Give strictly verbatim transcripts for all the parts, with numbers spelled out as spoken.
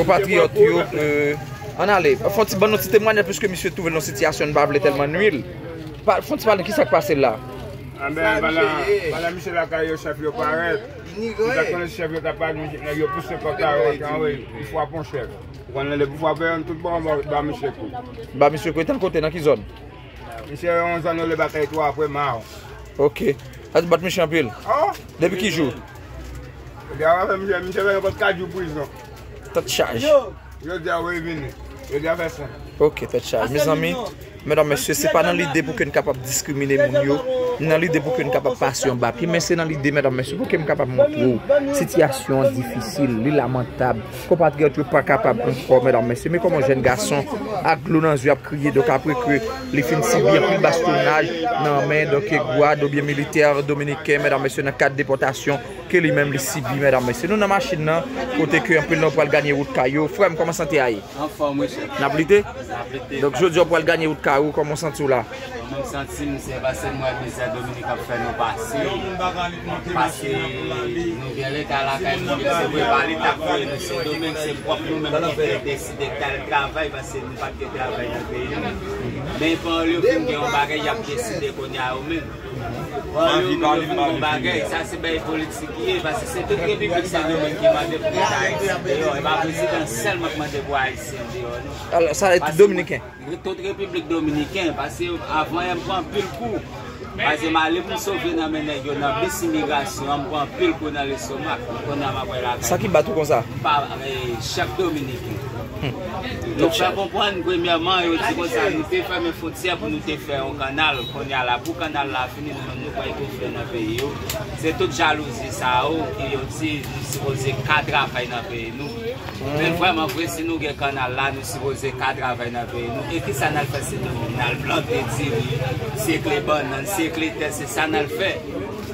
Konpatriyòt yo, euh, ann ale. Fon ti ban nou ti temwanyaj, piske misye twouve l nan sitiyasyon n pa vle tèlman nwi l. Pa- Fon ti pale, kisa k pase la? Anben, pandan, pandan misye lakay yo, chèf yo parèt. Misye konnen chèf yo ta parèt, nèg yo pouse pòt la, yo antre anwe, li frape yon chèf. Ou konnen lè pou frape yon tout bon, ba, ba misye kou. Ba misye kou, etan kote, nan ki zòn? Misye yon zòn yo le batay twa apre Mao. Ok. Sa di bat misye anpil? Oh! Depi ki jou? Depi avè misye, misye fè nenpòt kat jou prizon. Tèt chaj. Jodi a, wi, vini. Jodi a fè senk. Ok, tèt chaj. Mezanmi, medam, mesye, se pa nan lide pou ke n kapab diskrimine moun yo, ni nan lide pou ke n kapab pase anba pye, men se nan lide, medam, mesye, pou ke m kapab montre w sitiyasyon an difisil, li lamantab. Konpatriyòt yo pa kapab ankò, medam, mesye. Men kòman yon jèn gason ak dlo nan zye ap kriye, donk apre ke li fin sibi anpil bastonaj nan men, donk, gad oubyen militè dominiken, medam, mesye, nan kad depòtasyon ke li menm li sibi, medam, mesye. Nou nan machin nan, kote ke anpil nan yo pral ganye wout kay yo. Frè m, kòman sante a ye? Anfòm, wi, chèf. N ap lite? N ap lite. Donk, jodi a, w pral ganye wout kay ou, kòman w santi w la? Bon, mwen, m santi m se paske m wè mizè Dominik ap fè nou pase. Paske nou gen leta lakay nou, men se vre pa leta k voye nou, se Dominik, se pwòp nou menm ki te deside k t al travay, paske nou pa t gen travay nan peyi nou. Men pandan yo fin gen yon bagay, y ap deside kounye a yo menm. Pandan yo fin gen yon bagay, sa se bagay politik li ye, paske se tout Repiblik Sendomeng ki mande pou mete Ayiti deyò, e pa prezidan sèlman k mande pou Ayisyen deyò, non. Alò, sa e tout Dominiken? Tout Repiblik Dominiken, paske avan yè m pran anpil kou. Paske m ale pou m sove nan men nèg yo nan bis imigrasyon an, m pran anpil kou nan lestomak. Kounye a m ap wè lakay. Sa ki bat ou konsa? M pa, eh, chèf dominiken. Hmm. Yo fè konprann, premyèman, yo di konsa, nou te fèmen fwontyè pou nou te fè yon kannal. Kounye a la, pou kannal la fini, nou menm nou pral tou fè nan peyi yo. Se tout jalouzi sa yo ki yo di nou sipoze ka travay nan peyi nou. Men vrèman vre, si nou gen kannal la, nou sipoze ka travay nan peyi nou. E kisa n al fè si nou, n al plante diri, sekle bannann, sekle tè, se sa n al fè.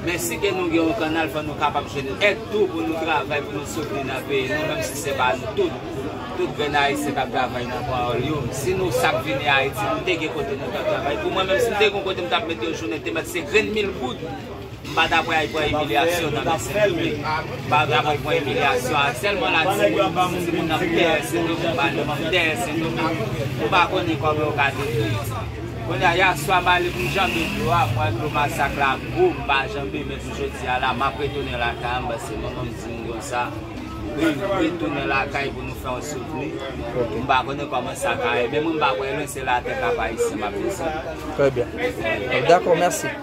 Men si ke nou gen yon kannal, fò nou kapab jwenn èd tou pou nou travay, pou nou soutni nan peyi nou, menm si se pa nou tout. Tout grenn Ayisyen k ap travay nan pawòl yo. Si nou sa k vini Ayiti, nou te gen kote nou t ap travay. Pou mwen menm, si m te gen yon kote m t ap mete yon jounen, te mèt se grenn mil goud. M pa ta pral pran imilyasyon nan men Sendomeng. M pa ta pral pran imilyasyon a sèlman la timoun, timoun ap dèyè Sendomeng, pa nou menm dèyè Sendomeng. Ou pa konnen kòman yo ka detwi. Kounye a, yèswa m ale pou m janbe dlo a, m wè dlo masak la gwo, m pa janbe, men pou jodi a la, m ap retounen lakay mwen, paske manman m di m konsa, wi, retounen lakay pou nou fè yon souvni. M pa konnen kòman sa ka ye, men mwen m pa kwè lwen, se latè Kap Ayisyen m ap desann. Trè byen. Dakò, mèsi.